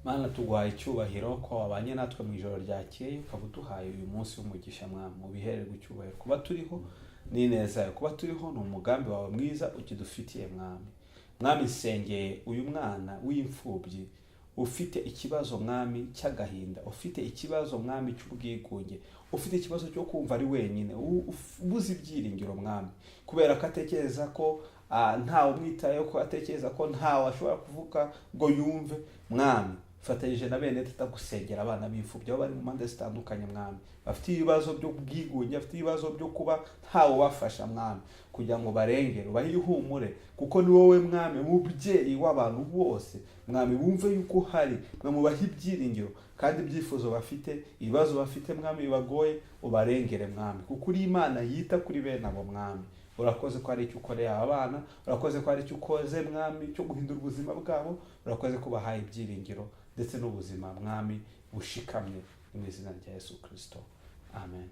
Mana, tuguhaye icyubahiro ko wabanye natwe mu ijoro ryakeye, ukaba uduhaye uyu munsi w'umugisha. Mwami, mu bihererwa icyubahiro. Kuba turiho ni ineza yawe, kuba turiho ni umugambi wawe mwiza ukidufitiye, Mwami. Mwami, nsengeye uyu mwana w'imfubyi ufite ikibazo, Mwami, cy'agahinda, ufite ikibazo, Mwami, cy'ubwigunge, ufite ikibazo cyo kumva ari wenyine, ubuze ibyiringiro, Mwami, kubera ko atekereza ko ntawe umwitayeho, ko atekereza ko ntawe ashobora kuvuga ngo yumve. Mwami, fatanyije na bene Data gusengera abana b'imfubyi aho bari mu mpande zitandukanye, Mwami, bafite ibibazo by'ubwigunge, bafite ibibazo byo kuba ntawe ubafasha, Mwami, kugira ngo barengere, ubahe ihumure, kuko ni wowe, Mwami, mubyeyi w'abantu bose. Mwami, bumve yuko uhari. Mwami, ubahe ibyiringiro, kandi ibyifuzo bafite, ibibazo bafite, Mwami, bibagoye, ubarengere, Mwami, kuko uri Imana yita kuri bene abo. Mwami, urakoze ko hari icyo ukoreye aba bana, urakoze ko hari icyo ukoze, Mwami, cyo guhindura ubuzima bwabo, urakoze ko bahaye ibyiringiro ndetse n'ubuzima, Mwami, bushikamye. Mu izina rya Yesu Kirisito, amen.